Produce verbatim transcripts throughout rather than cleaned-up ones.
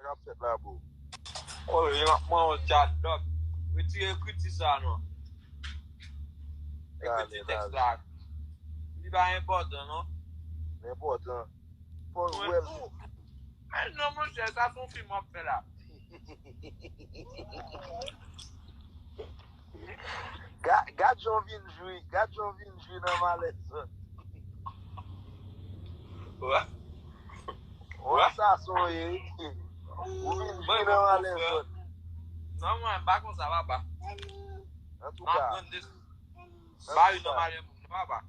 k ap fèt la, bro? Oh, yo ap mwen yon tchadòk. Retire ekriti sa non. Ekriti tèks la. Li pa enpòtan non. Enpòtan. Fò w wè l. Men non, monchè, sa se yon fim w ap fè la. Gad jan w vin jwi, gad jan w vin jwi nan malè zòt. Wè. Wè sa son ye. Ou vin jwi nan malè zòt. Non, mwen, m pa konsa, papa. Antouka. Ba yo nan malè moun, papa.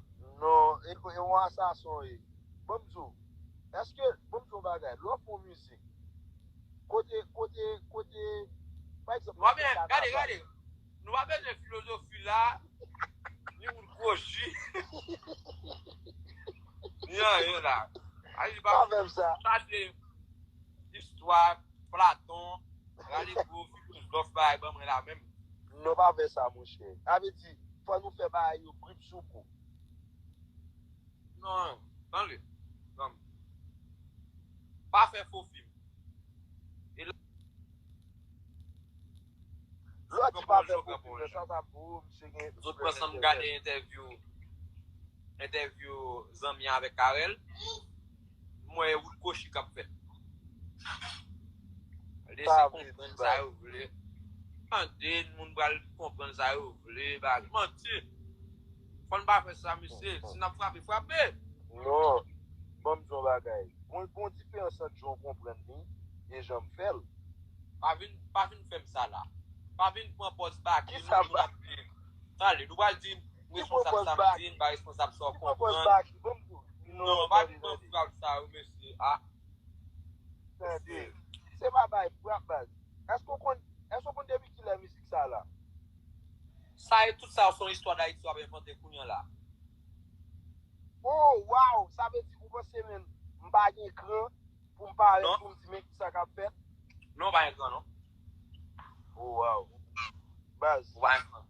Non, e wè sa son ye. Ban m di w. Èske, ban m di w yon bagay, lè w fè yon mizik, kote, kote, kote, pa egzanp, Wè byen, gade, gade. Nou pa bezwen filozofi la, ni moun kwochi, ni anyen la. Ayi, pa fè m sa. Sa se istwa Platon, rale gwo filozòf bagay ban mwen la menm. Non, pa fè sa, monchè. Sa vle di, fò nou fè bagay yo brip sou kou. Non, tande. Non. Pa fè fo fim. Lè w di pa fè fo fim, sa sa pou misye gen. Zòt pran san m gade entèvyou, entèvyou zanmi avèk Carel. M wè wout kwochi k ap fèt. Lese konprann sa yo vle. Tande, moun pral konprann sa yo vle. Bagay manti. Fò n pa fè sa, mesye. Si n ap frape, frape. Non. Ban m di yon bagay. Mwen, gon diferans ant jan w konprann li e jan m fè l. Pa vin, pa vin fè m sa la. Pa vin pran pòz baki. Kisa baki? Tande, nou pral di m responsab sa m di, m pa responsab sa w konprann. Non, pa vin pran frap sa yo, mesye. Ah. Tande. Se pa bay frap, baz. Èske w konn, èske w konn depi kilè mizik sa la? Sa e tout sa se yon istwa Dayiti w ap envante kounye a la. Oh, wow! Sa vle di ou panse menm m pa gen kran pou m parèt pou m di men kisa k ap fèt? Non, w pa gen kran non. Oh, wow. Baz. Ou pa gen kran.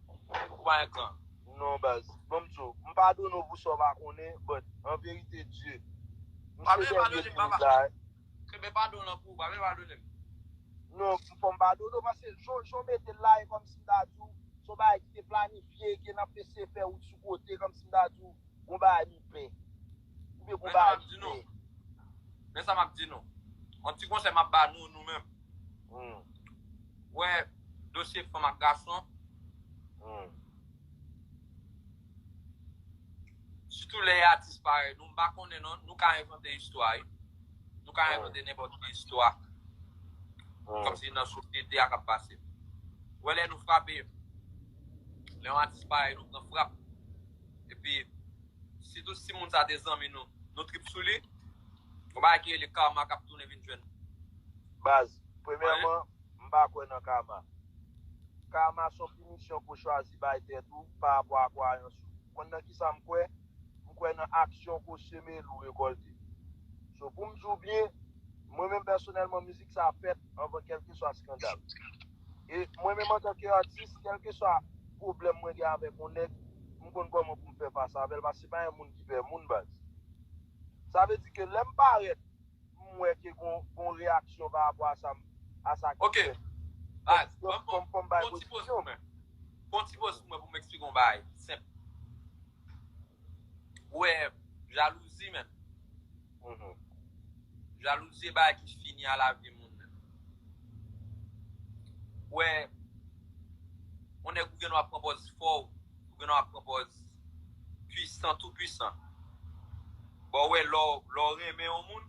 Ou pa gen kran. Non, baz. Ban m di w, m padone w pou sa w pa konnen, but an verite Dye. Pa vle padone m, papa. Kenbe padon lan pou ou, pa vle padone m. Non, fò m padone w, paske jan w mete l la, e kòmsi m ta di w, se yon bagay ki te planifye, ke n ap eseye fè wout sou kote, kòmsi m ta di w, gon bagay nou pè. Oubyen gon bagay nou pè. Men sa m ap di nou. Yon ti konsèy m ap ba nou, nou menm. Wè, dosye fanm ak gason. Sitou lè e atis parèy nou, m pa konnen non, nou ka envante istwa wi. Nou ka envante nenpòt ki istwa. Kòmsi nan sosyete a k ap pase. Wè lè nou frape, lè yon atis parèy nou pran frap. Epi, sitou si moun sa te zanmi nou, nou trip sou li, yon bagay ki rele karma k ap tounen vin jwenn nou. Baz, premyèman, m pa kwè nan karma. Karma se yon pinisyon ke w chwazi bay tèt ou pa rapò a kwayans ou. Ou konn nan kisa m kwè? M kwè nan aksyon ke w seme l ou rekòlte. So, pou m di w byen, mwen menm pèsonèlman, mizik sa fèt anvan kèlkeswa eskandal. E mwen menm antanke atis, kèlkeswa pwoblèm mwen gen avèk yon nèg, m konn kòman pou m fè fas avè l, paske se pa yon moun ki pè moun, baz. Sa vle di ke lè m parèt, m wè ke gon, gon reyaksyon pa rapò a sa, a sa ki fèt. Baz, fò m bay pozisyon. Pran ti poz pou mwen pou m eksplike yon bagay senp. Ou wè, jalouzi, menn. Jalouzi e bagay ki fini a lavi moun, menn. Ou wè, yon nèg ou gen dwa pran pòz fò, ou gen dwa pran pòz pwisan, tou pwisan. Bon, ou wè, lè w, lè w renmen yon moun,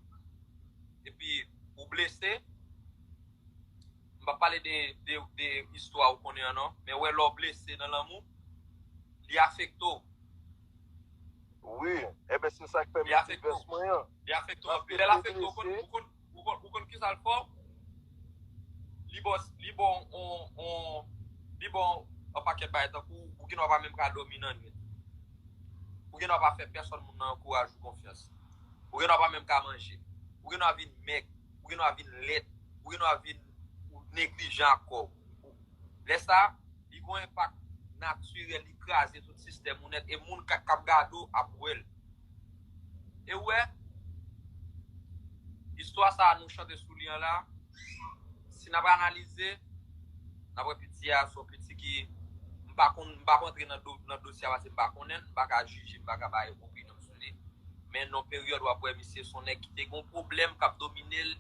epi ou blese, m p ap pale de, de, de istwa ou konnen an non, men ou wè, lè w blese nan lanmou, li afekte w. Wi, enben se sa k fè m di vès mwen an. Li afekte w anpil. Lè l afekte w, ou konn, ou konn, ou konn, ou konn kisa l fè w? Li ba w, li ba w on, on, li ba w on pakèt bagay tankou ou gen dwa pa menm ka dòmi nan nwit. Ou gen dwa pa fè pèsòn moun nan ankouraje w konfyans. Ou gen dwa pa menm ka manje. Ou gen dwa vin mèg. Ou gen dwa vin lèd. Ou gen dwa vin neglijan ak kò w. Lè sa, li gon enpak natirèl, li kraze tout sistèm ou nèt, e moun k ap gade w ap wè l. E ou wè, istwa sa a nou chante sou li an la, Si n ap analize, n ap wè piti a se yon piti ki, m pa konn, m pa konn antre nan do, nan dosye a paske m pa konnen l, m pa ka jije, m pa ka bay opinyon m sou li. Men nan yon peryòd w ap wè misye se yon nèg ki te gen yon pwoblèm k ap domine l.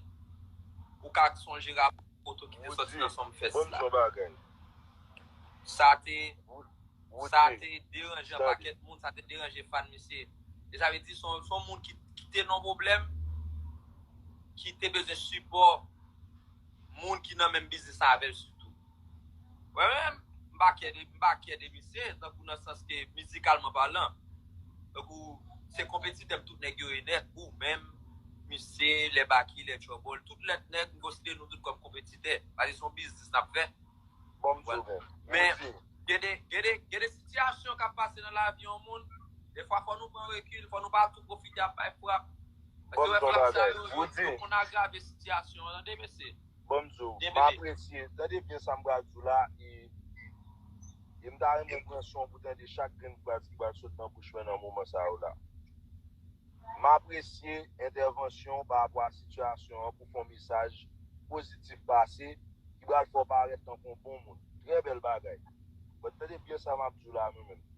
Ou ka sonje rapò ki te sòti nan Sumfest la. Sa te sa te deranje yon pakèt moun, sa te deranje fan misye. E sa vle di se yon moun ki, ki te nan pwoblèm, ki te bezwen sipò moun ki nan menm biznis la avè l sitou. Mwen menm, m pa kyè de, m pa kyè de misye, tankou nan sans ke mizikalman palan. Tankou se konpetitè m tout nèg yo ye nèt, ou menm, misye, lè Baky, lè Trouble, tout lèt nèg, m konsidere nou tout kòm konpetitè. Paske se yon biznis n ap fè. Bon, m di w menm. Men, gen de, gen de, gen de sitiyasyon k ap pase nan lavi yon moun. Defwa, fò nou pran rekil, fò nou pa tou pwofite ap bay frap. Paske wè frap sa yo, yo, yo konn agrave sitiyasyon an, tande, mesye? Bon, m di w, m apresye, tande byen sa m pral di w la, e, e m ta renmen pran son pou tande chak grenn fraz ki pral sot nan bouch mwen nan moman sa yo la. M apresye entèvansyon w pa rapò a sitiyasyon an pou fè yon mesaj pozitif pase ki pral fè w parèt tankou yon bon moun. Trè bèl bagay. But tande byen sa m ap di w la mwen menm.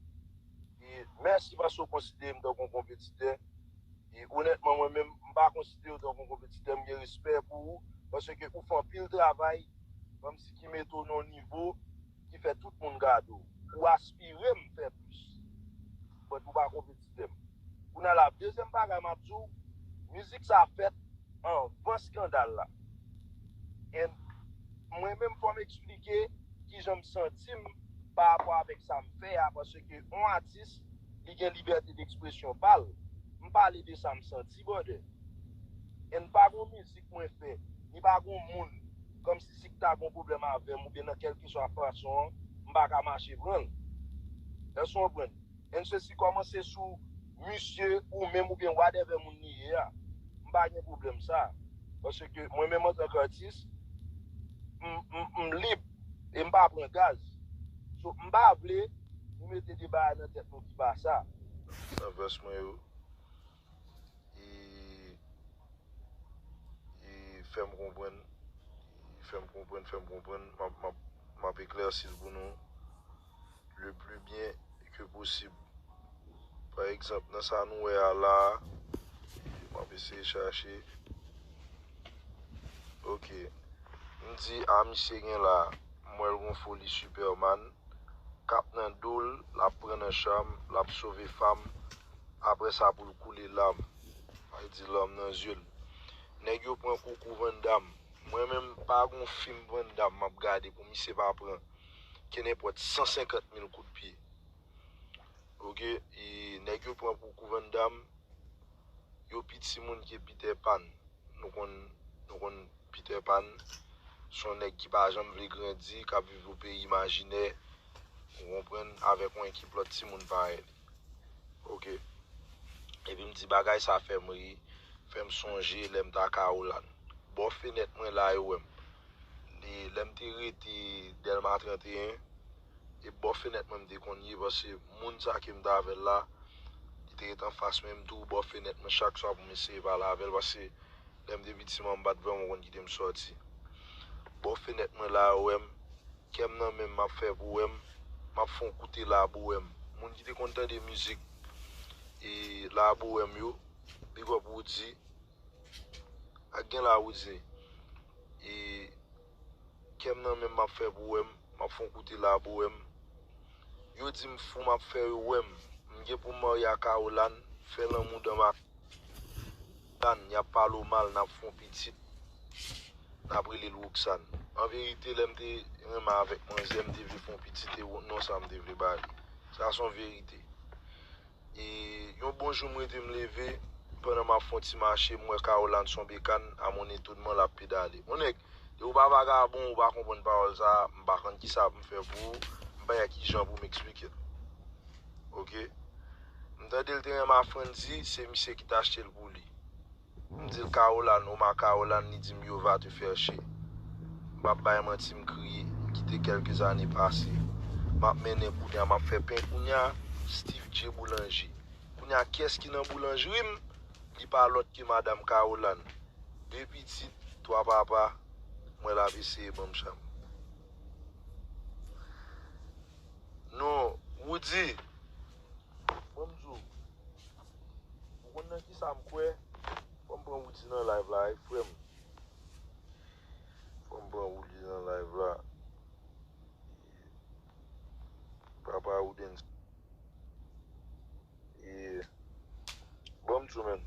E mèsi paske w konsidere m tankou yon konpetitè. E onètman, mwen menm, m pa konsidere w tankou yon konpetitè, m gen respè pou ou, paske ou fè anpil travay, kòmsi ki mete w nan yon nivo ki fè tout moun gade w. Ou aspire m fè plis. But ou pa konpetitè m. Kounye a la, dezyèm bagay m ap di w, mizik sa fèt anvan eskandal la. And mwen menm, fò m eksplike kijan m santi m pa rapò avèk sa m fè a, paske yon atis, li gen libète dekspresyon pa l. M pale de sa m santi, brother. And pa gon mizik mwen fè, ni pa gon moun, kòmsi si k ta gon pwoblèm avè m oubyen nan kèlkeswa fason an, m pa ka mache pran l. Èske w konprann? And sesi kòmanse sou misye ou menm oubyen whatever moun li ye a. M pa gen pwoblèm sa. Paske mwen menm antanke atis, m, m, m lib e m pa pran gaz. So, m pa vle nou mete de bagay nan tèt nou ki pa sa. Nan vès mwen yo, e, e fè m konprann, e fè m konprann, fè m konprann, m ap, m ap, m ap eklèsi l pou nou le plus bien que possible. Pa egzanp, nan sa nou wè a la, m ap eseye chache. Ok. M di a misye gen la, m wè l gon foli Superman, k ap nan do l, l ap pran nan cham, l ap sove fanm, apre sa pou l koule lam. Ay di lam nan zye l. Nèg yo pran Koukou Van Damme. Mwen menm, pa gon fim Van Damme m ap gade pou misye pa pran kenenpòt san senkant mil kout pye. Ok, e nèg yo pran Koukou Van Damme, yo pi timoun ke Peter Pan. Nou konn, nou konn Peter Pan, se yon nèg ki pa janm vle grandi, k ap viv yon peyi imajinè, ou konprann, avèk yon ekip lòt timoun parèy li. Ok. Epi m di bagay sa fè m ri, fè m sonje lè m t a Caroline. Bò fenèt mwen la yo wè m. Li, lè m te rete Dèlma trannteyen, e bò fenèt mwen m te konn ye, paske moun sa ke m t avè l la, li te ret anfas mwen, m tou bò fenèt mwen chak swa pou m eseye pale avè l, paske lè m te piti, manman m pa t vrèman konn kite m sòti. Bò fenèt mwen la yo wè m, kè m nan men m, m ap fè powèm, m ap fè yon koute la bowèm. Moun ki te konn tande mizik e la bowèm yo, big up Roody, ak gen la Roody. E kè m nan men m, m ap fè powèm, m ap fè yon koute la bowèm. Yo di m fou, m ap fè yo wè m. M gen pou m marye a Caroline, fè lanmou dan ma Roxane, y ap pale w mal, n ap fè yon pitit, n ap rele l Roxane. An verite, lè m te renmen avèk manzè, m te vle fè yon pitit, e non sa m te vle ba li. Sa se yon verite. E yon bon jou, m rete, m leve, pandan m ap fè yon ti mache, m wè Caroline sou yon bekàn, à mon étonnement, l ap pedale. Monnèg, depi w pa vagabon, ou pa konprann pawòl sa a, m pa konn kisa pou m fè pou ou, m pa gen kijan pou m eksplike l. Ok? M tande l te renmen a Frandy, se misye ki t achte l pou li. M di l Caroline, ou ma Caroline, li di m yo va te fè che. M p ap bay manti, m kriye, m kite kèlke zane pase. M ap mennen kounye a, m ap fè pen kounye a, Steve J Boulanger. Kounye a, kiyès ki nan boulanjri m? Li pa lòt ke madanm Caroline. De pitit, twa papa, Mwen la ap eseye ban m cham. Non, Woody, ban m di w, ou konn nan kisa m kwè? Fò m pran Woody nan live la, wi, frè m. Fò m pran Woody nan live la. Papa Woodens. Yeah. Ban m di w, menn.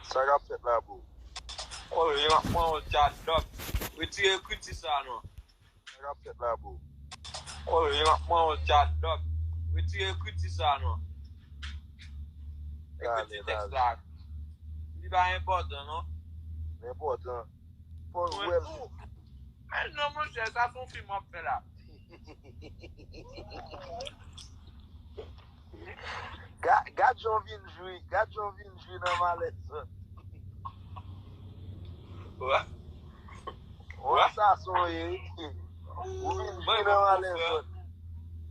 Sa k ap fèt la, bro? Kòl, yo ap pran yon tchadòk. Retire ekriti sa, non. Sa k ap fèt la, bro? Kòl, yo ap pran yon tchadòk. Retire ekriti sa, non. Ekriti tèks la. Li pa enpòtan, non. Li enpòtan. Fò w wè l. Men non, monchè, sa se yon fim w ap fè la. Ga- Gad jan w vin jwi, gad jan w vin jwi nan malè zòt. Wè. Wè sa son ye. Ou vin jwi nan malè zòt.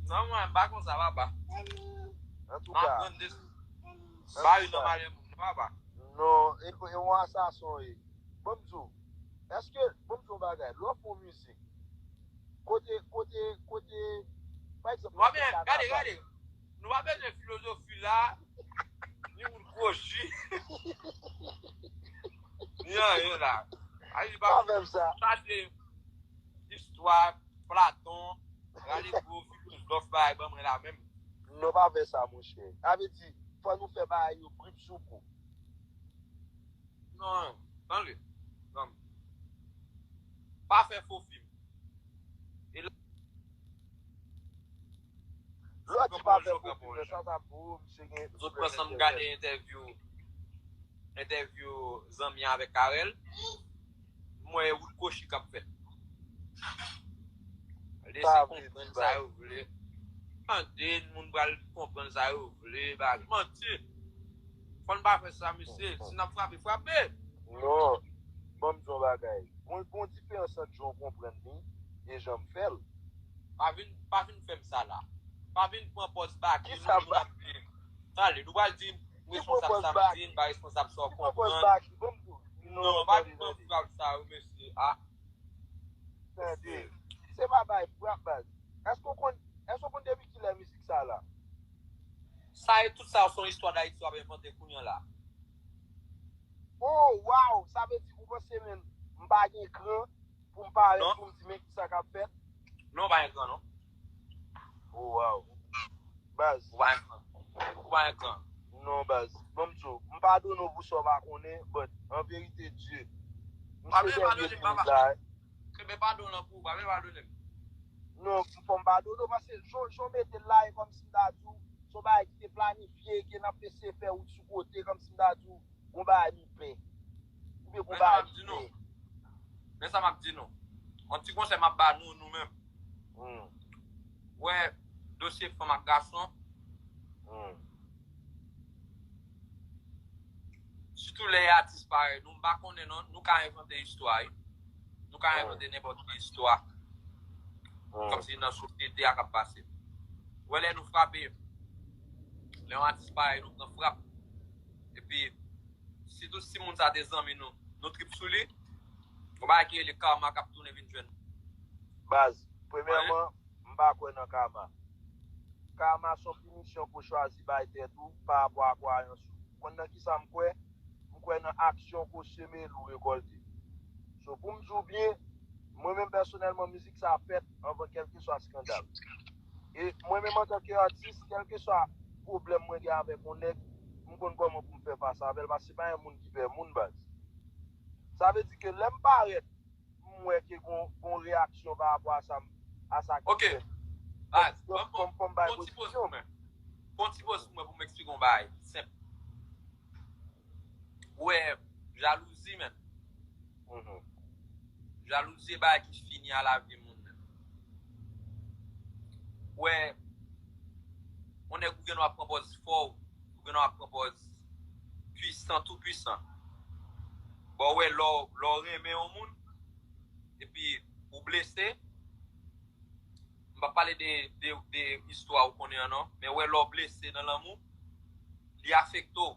Non, mwen, m pa konsa, papa. Antouka. M ap pran de. Ba yo nan malè moun, papa. Non, e, e yon asason ye. Ban m di w, èske, ban m di w yon bagay, lè w fè yon mizik, kote, kote, kote, pa egzanp, nou pa bezwen, gade, gade, nou pa bezwen filozofi la, ni wood kwochi, ni anyen la. Ayi, pa fè m sa. Sa se istwa, Platon, rale gwo filozòf bagay ban mwen la menm. Non, pa fè sa, monchè. Sa vle di, fò nou fè bagay yo brip sou kou. Non, tande. Non. Pa fè fo fim. E la, lè w di pa fè fo fim, sa, sa pou misye gen. Zòt pran san m gade entèvyou, entèvyou zanmi avèk Carel. M wè wood kwochi k ap fèt. Lese konprann sa yo vle. Tande, moun pral konprann sa yo vle. Bagay manti. Fò n pa fè sa, mesye. Si n ap frape, frape. Non. Ban m di yon bagay. Gon, gon diferans ant jan w konprann li e jan m fè l. Pa vin, pa vin fè m sa la. Pa vin pran pòz baki. Kisa baki? Tande, nou pral di m responsab sa m di, m pa responsab sa w konprann. Non, pa vin pran frap sa yo, mesye. A. Tande. Se pa bay frap, baz. Èske w konn, èske w konn depi kilè mizik sa la? Sa e tout sa, se yon istwa Dayiti w ap envante kounye a la. Oh, wow! Sa vle di ou panse menm m pa gen kran pou m parèt pou m di men kisa k ap fèt? Non, w pa gen kran, non. Oh, wow. Baz. Ou pa gen kran. Ou pa gen kran. Non, baz. Ban m di w, m padone w pou sa w pa konnen, but an verite Dye, m se dènye minit la. Kenbe padon lan pou ou, pa vle padone m. Non, fò m padone w, paske jan, jan w mete l la, e kòmsi m ta di w, se yon bagay ki te planifye, ke n ap eseye fè wout sou kote, kòmsi m ta di w, gon bagay nou pè. Oubyen gon bagay nou pè. Men sa m ap di nou. Yon ti konsèy m ap ba nou, nou menm. Hmm. Wè, dosye fanm ak gason. Hmm. Sitou lè e atis parèy nou, m pa konnen non, nou ka envante istwa, wi. Nou ka envante nenpòt ki istwa. Kòmsi nan sosyete a k ap pase. Wè lè nou frape, lè yon atis parèy nou pran frap, epi sitou si moun sa te zanmi nou, nou trip sou li, yon bagay ki rele karma k ap tounen vin jwenn nou. Baz, premyèman, m pa kwè nan karma. Karma se yon pinisyon ke w chwazi bay tèt ou pa rapò a kwayans ou. Ou konn nan kisa m kwè? M kwè nan aksyon ke w seme, l ou rekòlte. So, pou m di w byen, mwen menm pèsonèlman, mizik sa fèt anvan kèlkeswa eskandal. E mwen menm antanke atis, kèlkeswa pwoblèm mwen gen avèk yon nèg, m konn kòman pou m fè fas avè l, paske se pa yon moun ki pè moun, baz. Sa vle di ke lè m parèt, m wè ke gon, gon reyaksyon pa rapò a sa, a sa ki fèt. Baz, fò m, fò m bay pozisyon. Pran ti poz pou mwen pou m eksplike yon bagay senp. Ou wè, jalouzi, menn. Jalouzi e bagay ki fini a lavi moun, menn. Ou wè, yon nèg ou gen dwa pran pòz fò, ou gen dwa pran pòz pwisan, tou pwisan. Bon, ou wè, lè w, lè w renmen yon moun, epi ou blese, m p ap pale de, de, de istwa ou konnen an non, men ou wè lè w blese nan lanmou, li afekte w.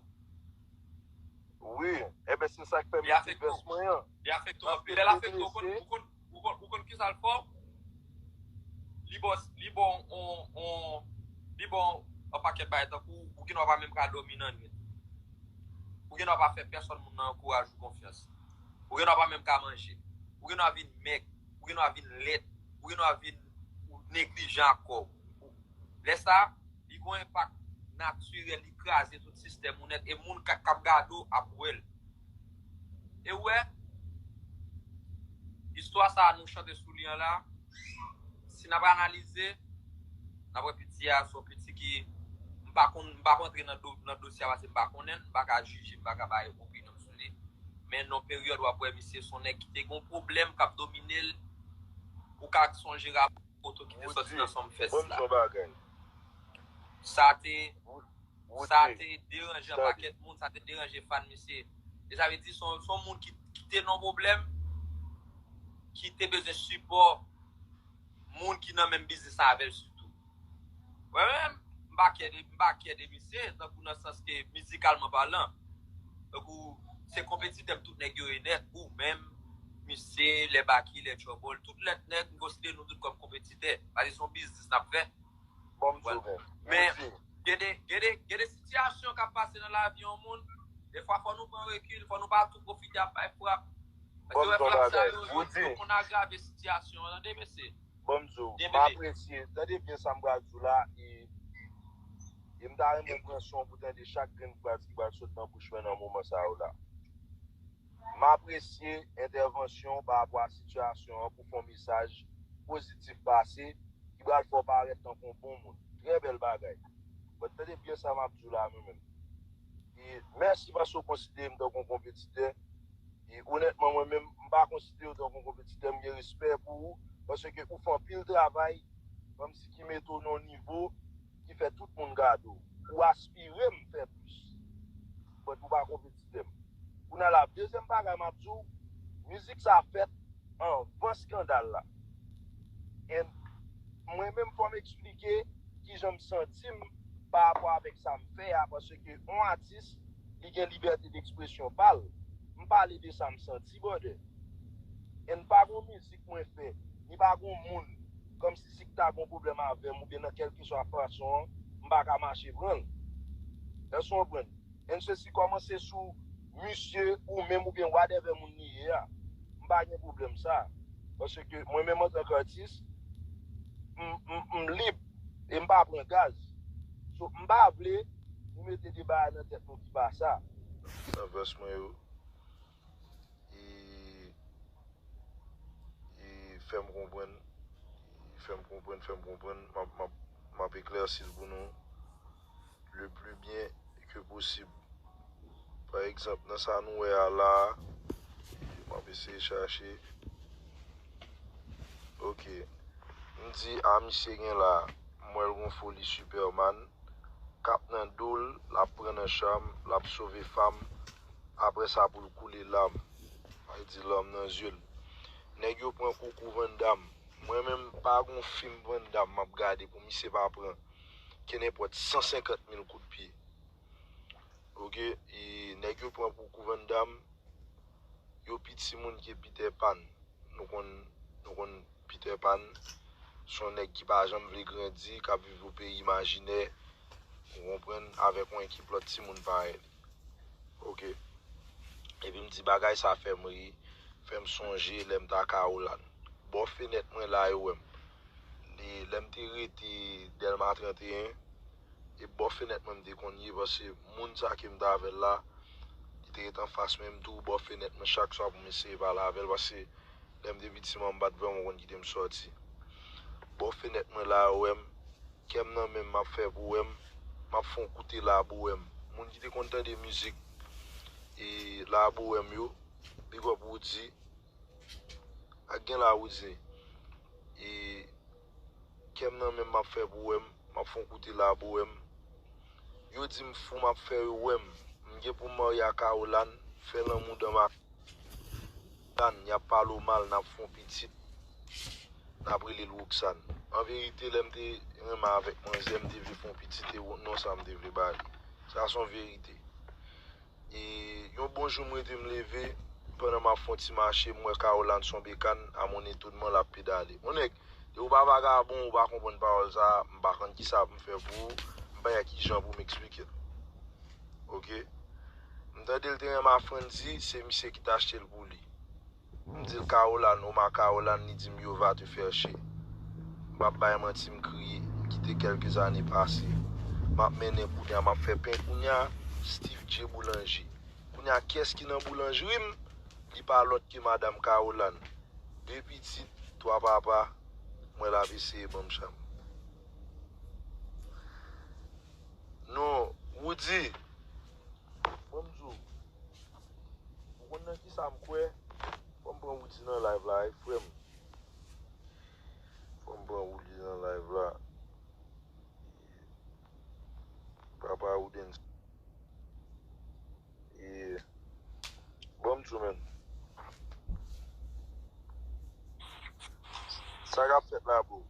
Wi, enben se sa k fè m di vès mwen an. Li afekte w anpil. Lè l afekte w, ou konn, ou konn, ou konn, ou konn ki sa l fè w? Li ba w, li ba w on, on, li ba w on pakèt bagay tankou ou gen dwa pa menm ka dòmi nan nwit. Ou gen dwa pa fè pèsòn moun nan ankouraj ou konfyans. Ou gen dwa pa menm ka manje. Ou gen dwa vin mèg. Ou gen dwa vin lèd. Ou gen dwa vin ou neglijan ak kò w. Lè sa, li gon enpak natirèl, li kraze tout sistèm ou nèt, e moun k ap gade w ap wè l. E w wè, istwa sa a nou chante sou li an la, si n ap analize, n ap wè piti a se yon piti ki, m pa konn, m pa konn antre nan do, nan dosye a paske m pa konnen l, m pa ka jije, m pa ka bay opinyon m sou li. Men nan yon peryòd w ap wè misye se yon nèg ki te gon pwoblèm k ap domine l. Ou ka sonje rap Poto ki te sòti nan Sumfest la. Sa te, sa te deranje yon pakèt moun, sa te deranje fan misye. E sa vle di se yon, se yon moun ki, ki te nan pwoblèm, ki te bezwen sipò moun ki nan menm biznis la avè l sitou. Mwen menm, m pa kyè de, m pa kyè de misye, tankou nan sans ke mizikalman palan. Tankou, se konpetitè m tout nèg yo ye nèt, ou menm, misye, lè Baky, lè Trouble, tout lèt nèg, m konsidere nou tout kòm konpetitè. Paske se yon biznis n ap fè. Bon, m di w, men, gen de, gen de, gen de sitiyasyon k ap pase nan lavi yon moun, defwa fò nou pran rekil, fò nou pa tou pwofite ap bay frap. Paske wè frap sa yo, yo, yo konn agrave sitiyasyon an, tande, mesye. Bon, m di w, m apresye, tande byen sa m pral di w la, e, e m ta renmen pran son pou tande chak grenn fraz ki pral sot nan bouch mwen nan moman sa yo la. M apresye entèvansyon w pa rapò a sitiyasyon an pou fè yon mesaj pozitif pase, ki pral fè w parèt tankou yon bon moun. Trè bèl bagay. But tande byen sa m ap di w la, mwen menm. E mèsi paske w konsidere m tankou yon konpetitè. E onètman, mwen menm, m pa konsidere w tankou yon konpetitè, m gen respè pou ou, paske ou fè anpil travay, kòmsi ki mete w nan yon nivo ki fè tout moun gade w. Ou aspire m fè plis. But ou pa konpetitè m. Kounye a la, dezyèm bagay m ap di w, mizik sa fèt anvan eskandal la. And mwen menm, fò m eksplike kijan m santi m pa rapò avèk sa m fè a, paske yon atis, li gen libète dekspresyon pa l. M pale de sa m santi, brother. And pa gon mizik mwen fè, ni pa gon moun, kòmsi si k ta gon pwoblèm avè m, oubyen nan kèlkeswa fason an, m pa ka mache pran l. Èske w konprann? And sesi kòmanse sou misye ou menm oubyen whatever moun li ye a. M pa gen pwoblèm sa. Paske mwen menm antanke atis, m, m, m lib e m pa pran gaz. So, m pa vle nou mete de bagay nan tèt nou ki pa sa. Nan vès mwen yo, e, e fè m konprann, e fè m konprann, fè m konprann, m ap, m ap, m ap eklèsi l pou nou le plus bien que possible. Pa egzanp, nan sa nou wè a la a, m ap eseye chache. Ok. M di a misye gen la, m wè l gon foli Superman, k ap nan do l, l ap pran nan cham, l ap sove fanm, apre sa pou l koule lam, ay di lam nan zye l. Nèg yo pran Koukou Van Damme. Mwen menm, pa gon fim Van Damme m ap gade pou misye pa pran kenenpòt san senkant mil kout pye. Ok, e nèg yo pran Koukou Van Damme, yo pi timoun ke Peter Pan. Nou konn, nou konn Peter Pan, se yon nèg ki pa janm vle grandi, k ap viv yon peyi imajinè, ou konprann, avèk yon ekip lòt timoun parèy li. Ok. Epi m di bagay sa fè m ri, fè m sonje lè m t a Caroline. Bò fenèt mwen la yo wè m. Li, lè m te rete Dèlma trannteyen, e bò fenèt mwen m te konn ye, paske moun sa ke m t avè l la, li te ret anfas mwen, m tou bò fenèt mwen chak swa pou m eseye pale avè l, paske lè m te piti, manman m pa t vrèman konn kite m sòti. Bò fenèt mwen la yo wè m, kè m nan men m, m ap fè powèm, m ap fè yon koute la powèm. Moun ki te konn tande mizik, e, la powèm yo, big up Roody, ak gen la Roody. E, kè m nan men m, m ap fè powèm, m ap fè yon koute la powèm. Yo di m fou, m ap fè yo wè m. M gen pou m marye a Caroline, fè lanmou dan ma Roxane, y ap pale w mal, n ap fè yon pitit, n ap rele l Roxane. An verite, lè m te renmen avèk manzè, m te vle fè yon pitit, e non sa m te vle ba li. Sa se yon verite. E yon bon jou m rete m leve, pandan m ap fè yon ti mache, m wè Caroline sou yon bekàn, à mon étonnement, l ap pedale. Mon nèg, depi w pa vagabon, ou pa konprann pawòl sa a, m pa konn kisa pou m fè pou ou, m pa wè kijan pou m eksplike l. Oke? M tande l te renmen Afrandy, se misye ki t achte l pou li. M di l, Caroline, ou ma Caroline, li di m, yo va te fè che. M p ap bay manti, m kriye. M kite kèlke zane pase. M ap mennen kounye a, m ap fè pen kounye a, Steve J Boulanger. Kounye a, kiyès ki nan boulanjri m? Li pa lòt ke madanm Caroline. De pitit, twa papa, mwen l ap eseye ban m chanm. Non, Woody, ban m di w, ou konn nan kisa m kwè? Fò m pran Woody nan live la, wi, frè m. Fò m pran Woody nan live la. Papa Woodens. Yeah. Ban m di w, man. Sa k ap fèt la, bro?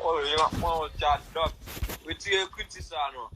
Kòl, yo ap pran yon jadòk. Retire ekriti sa, non.